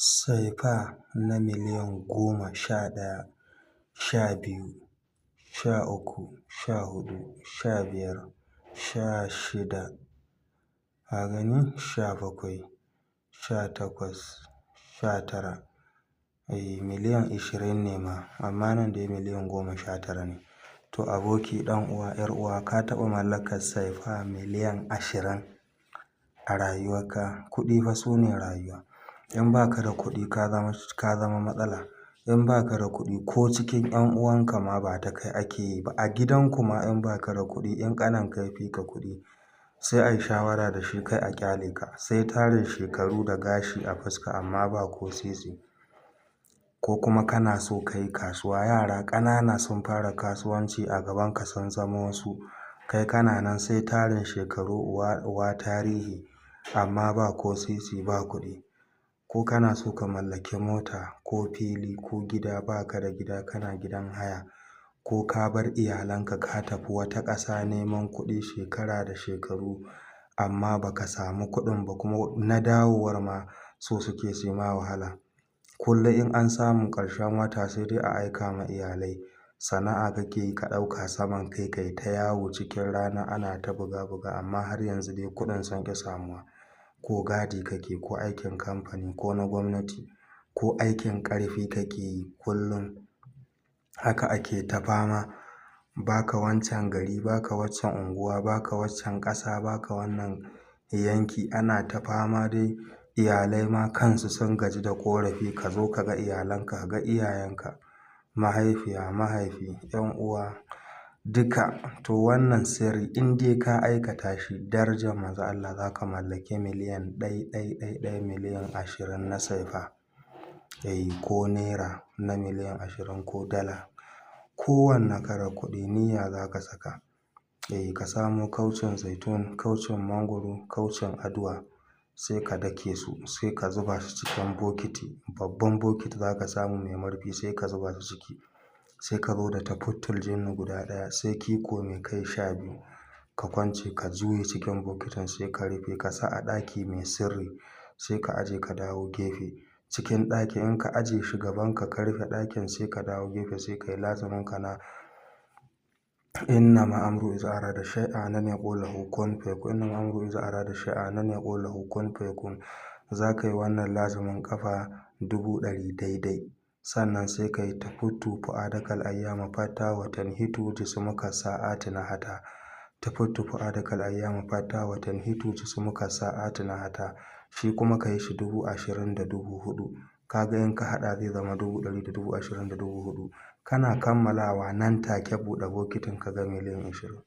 Sefa na miliyan 10, 11, 12, 13, 14, 15, 16, ka gani 17, 18, 19. Eh, miliyan 20 ne ma, amma nan dai miliyan 19 ne. To aboki, ɗan uwa, 'yar uwa, ka taɓa mallakar sefa miliyan 20 a rayuwarka? Kuɗi fa su ne rayuwa. In ba ka da kuɗi ka zama matsala. In ba ka da kuɗi, ko cikin 'yan uwanka ma ba ta kai ake yi ba. A gidan ku ma in ba ka da kuɗi, in ƙaninka ya fi ka kuɗi, sai a yi shawara da shi kai a ƙyale ka. Sai tarin shekaru da gashi a fuska amma ba ko sisi. Ko kuma kana so ka yi kasuwa, yara ƙanana sun fara kasuwanci a gabanka sun zama wasu. Kai kana nan sai tarin shekaru, uwa uwa tarihi, amma ba ko sisi, ba kuɗi. Ko kana so ka mallaki mota ko fili ko gida, ba ka da gida, kana gidan haya, ko ka bar iyalanka ka tafi wata ƙasa neman kuɗi shekara da shekaru amma ba ka samu kuɗin ba, kuma na dawowar ma so suke su yi ma wahala. Kullum in an samu ƙarshen wata sai dai a aika ma iyalai. Sana'a kake yi, ka ɗauka saman kai kai ta yawo cikin rana ana ta buga buga, amma har yanzu dai kuɗin sun ƙi samuwa. Ko gadi kake, ko aikin kamfani ko na gwamnati, ko aikin ƙarfi kake yi, kullum haka ake ta fama. Ba ka wancan gari, ba ka waccan unguwa, ba ka waccan ƙasa, ba ka wannan yanki, ana ta fama dai, iyalai ma kansu sun gaji da ƙorafi. Ka zo ka ga iyalanka, ka ga iyayenka, mahaifiya, mahaifi, 'yan uwa duka. To wannan sirri, in dai ka aikata shi, darajar Manzon Allah, za ka mallaki miliyan ɗai ɗai ɗai ɗai miliyan 20 na sefa. Eh, ko naira na miliyan 20 ko dala. Kowanne kalar kuɗi, niyya za ka saka. Eh, ka samo kaucin zaitun, kaucin mangwaro, kaucin aduwa, sai ka dake su, sai ka zuba su cikin bokiti. Babban bokiti za ka samu mai murfi, sai ka zuba su ciki. Sai ka zo da tafuttul jinni guda ɗaya, sai kiko mai kai 12, ka kwance ka juye cikin bokitin, sai ka rufe, ka sa a ɗaki mai sirri, sai ka aje, ka dawo gefe. Cikin ɗaki in ka aje shi gabanka, ka rufe ɗakin, sai ka dawo gefe, sai ka yi lazumin ka na "Inna ma amruhu iza arada shay'an an yaqula lahu kun fayakun. Inna ma amruhu iza arada shay'an an yaqula lahu kun fayakun." Za ka yi wannan lazumin ƙafa 100,000 daidai. Sannan sai ka yi tafuttu fu'adakal ayyama fatta wa tanhitu jismuka sa'ati nahata. Tafuttu fu'adakal ayyama fatta wa tanhitu jismuka sa'ati nahata. Shi kuma ka yi shi 24,000. Ka ga in ka haɗa zai zama 120,000 da 4,000. Kana kammalawa, nan take buɗe bokitin ka ga miliyan 20.